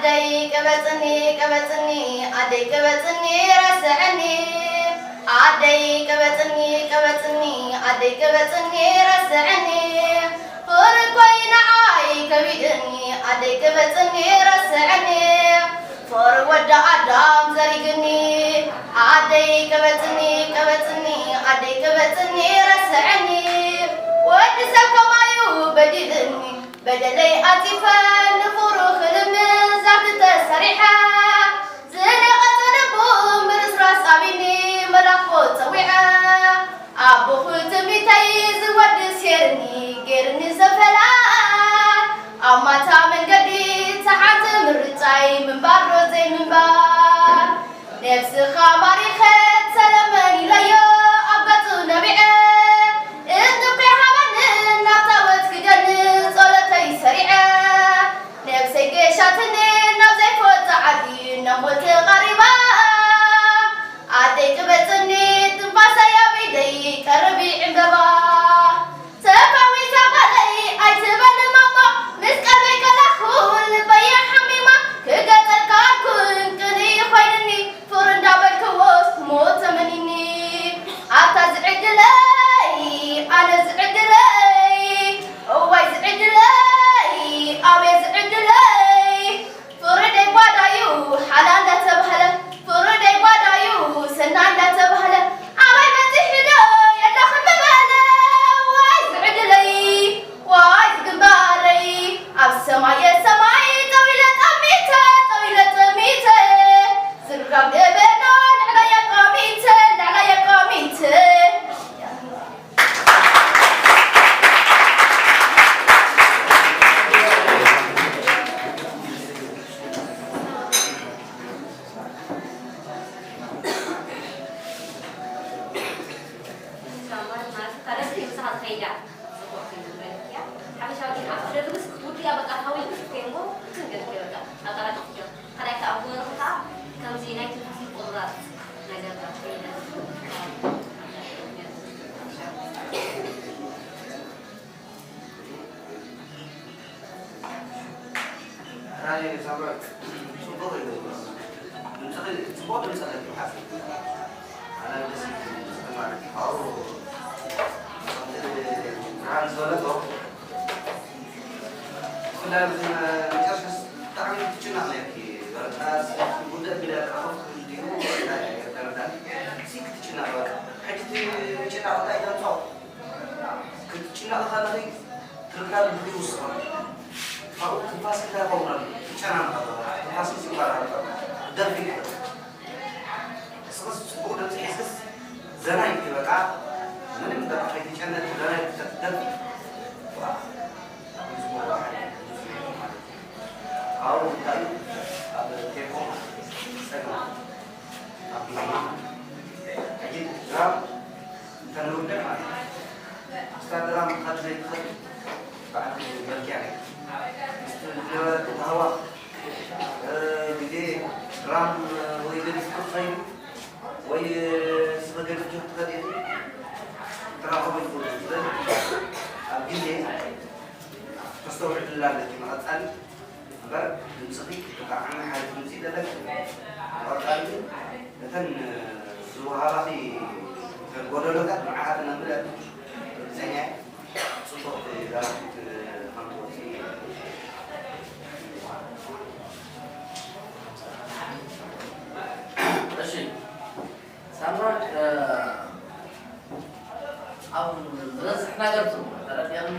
ኣደይ ቅበጽኒ ቅበጽኒ ኣደይ ቅበጽኒ ረስዕኒ ኣደይ ቅበጽኒ ቅበጽኒ ኣደይ ቅበጽኒ ረስዕኒ ፍቕሪ ኮይና ኣይ ከቢድኒ ኣደይ ቅበጽኒ ረስዕኒ ፍቕሪ ወዲ ኣዳም ዘሪግኒ ኣደይ ቅበጽኒ ቅበጽኒ ኣደይ ቅበጽኒ ረስዕኒ ወዲ ሰብ ከማዩ በዲልኒ በደለይ ኣጺፈ ንፉሩ ክልምዛት ተሰሪሐ ዝነቐጸ ልቡ ምርስራስ ኣቢኒ መላኽቦ ጸዊዐ ኣቦኹ ትሚተይ ዝወድስ ሄርኒ ጌርኒ ሰፈላ ኣብ ማታ መንገዲ ተሓቲ ምርጫይ ምንባር ዶ ዘይምንባር ነብስኻ ማሪኸት ሰለመን ኢለዮ ኣብ ገጹ ነቢዐ እጥቆ ሃበኒ ናብ ታወት ክደኒ ጸሎተይ ሰሪዐ ነብሰይ ገሻትኒ ናብ ዘይፈወት ዓዲ ናብ ሞት ቀሪባ ኣደይ ቅበጽኒ ትንፋሰይ ኣብ ኢደይ ቀርቢ ዕምበባ ተፋዊሳ ጓለይ ኣይትበል ማማ ምስ ቀልበይ ከላኹ ልበየ ሓሚማ ክገጸልካ ኣልኩን ቅንኢ ኮይንኒ ፍቕሪ እንዳበልክዎስ ሞት ተመኒኒ ኣብታ ዝዕድለይ ኣነ ዝዕድለይ እዋይ ዝዕድለይ ኣበይ ዝዕድለይ ፍርደይ ጓዳዩ ሓላ እንዳተባህለ ፍርደይ ጓዳዩ ሰና እንዳተባህለ ኣበይ በፂሕዶ የለኽን ምበለ ዋይ ዝዕድለይ ዋይ ዝግንባረይ ኣብ ሰማየ ሰማይ ጠዊለ ጠሚተ ጠዊለ ጠሚተ ዝብራብ ገበኖ ንዕላይ ኣቋሚተ ንዕላይ ኣቋሚተ ክትጭነቕ ከለኺ ትርካ ልብኺ ይውስኽ ኣሎ። ካብኡ ትንፋስ እንታይ ይኸውን ኣሎ? ትጨናነቕ ኣለኻ። ትንፋስኪ ይባላል ኣሎ። ደርፊ ይባላል። እስኽስ ጽቡቕ ድምጺ ሒዝክስ ዘና ኢልኪ በቃ ምንም በቃ ከይትጨነቂ ዘና ኢልኪ ተትደርፊ። ዋ፣ ጽቡቕ ባህሪ ማለት እዩ። ካብኡ እንታይ እዩ? ኣብ ቴምፖ ጸግማ፣ ኣብ ድራማ፣ ሕጂ ድራም እንተንውድእ ማለት እዩ። ምስታ ድራም ምኻድ ዘይትኽእል በዓል መልክያ ነይሩ። ምስቲ ዝነበረኪ ሃዋ፣ እ፣ ግዜ ድራም ወይ ገዲፍኪ ትኸይዱ ወይ ንስኺ ገዲፍኪ ትኸዲ ኢኺ። ክራኸቡ ይኽእሉ። ስለዚ ኣብ ግዜ ተስተውዕልላ ኣለኪ። ንቐጻሊ እምበር ድምፅኺ ብጣዕሚ ሓሪፍ ድምፂ ዘለኪ። ንቐፃሊ ግን እተን ዝወሃባኺ እተን ጎደሎታት ንዓኻ ክነምልእ ርግፀኛ እየ። ፅቡቕቲ ደራሲት ከም ትወፅኢ እሺ። ሳምራዊት ኣብ ዝበዝሕ ነገር ጽቡቕ ተረዲእኒ።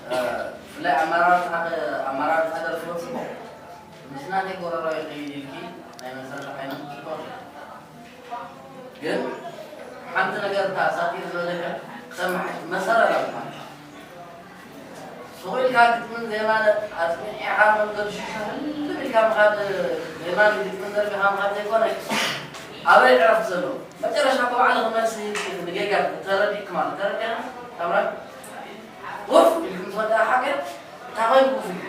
ብፍላይ ኣመራርጻ ኣመራርጻ ደርፊ ጽቡቕ ምስ ናተይ ጎረሮ ይኸይድ ኢልኪ ናይ መሰረት ዓይነት ጽቡቕ እዩ። ግን ሓንቲ ነገር እታ ሳቲር ዝበለካ ሰማሕ መሰረት ኣለካ። ስቕ ኢልካ ግጥምን ዜማን ኣጽኒዕኻ መንገዱ ሽሻ ህልም ኢልካ ምኻድ ዜማን ግጥምን ዘርጊኻ ምኻድ ዘይኮነ ኣበይ ዕረፍቲ ዘለዎ መጨረሻ እኮ ባዕልኺ መልሲ ሂብኪ ንጌጋ ተረዲእኪ ማለት ተረዲእኻ ታምራት ውፍ ኢልኪ ምስ ወደኣ ሓቂ እንታይ ኮይኑ ውፍ ኢልኪ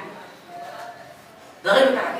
ደኺምካ ሓቂ